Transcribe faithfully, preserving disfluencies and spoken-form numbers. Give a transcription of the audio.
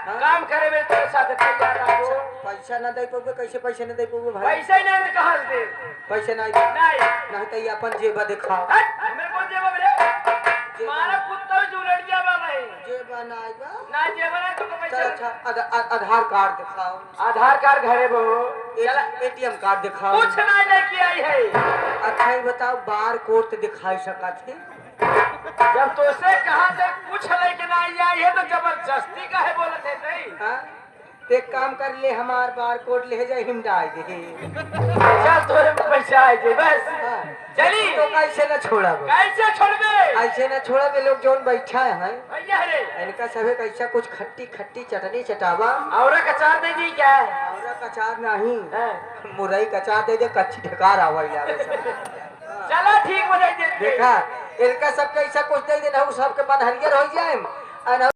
हाँ? काम करे में तोरे साथ तैयार रहबो। अच्छा, पैसा ना दे पउबे, कैसे पैसा ना दे पउबे भाई? पैसा ही नहीं तो कहाँ से दे? पैसा नहीं दे? नहीं। नहीं तो ये अपन जेबा दिखाओ। हट, हमें कौन जेबा मिले? जेबा मारा नहीं। कुत्ता जो लड़िया बा भाई। जेबा नहीं बा? ना जेबा नहीं तो पैसा चल, नहीं। अच्छा, आधा-, आ-, आधार कार्ड दिखाओ। आधार कार्ड घरे बो। ए-, चला। एटीएम कार्ड दिखाओ। कुछ नहीं लेके आई है। अच्छा, ये बताओ, बार कोड तो दिखाई सकत है? जब तोसे कहा से कुछ लेके ना आई है तो जबरदस्ती काहे बोलत है तई? हाँ? ते एक काम कर ले, हमार बार कोड ले जाए, हम डाल दे। चल, तोरे में पैसा आ जाए, बस। हाँ। चली। तो कैसे ना छोड़ा वो? कैसे छोड़बे? ऐसे ना छोड़ा, वे लोग जोन बैठा है। भैया रे। इनका सभे कैसा कुछ खट्टी खट्टी चटनी चटावा। और अचार दे दी क्या? और अचार नहीं। हाँ। मुरई का अचार दे दे, कच्ची ढकार आवा यार। चला ठीक हो जाए, दे दे। देखा, इनका सबके ऐसा कुछ दे देना, उ सबके मन हरियर हो जाए।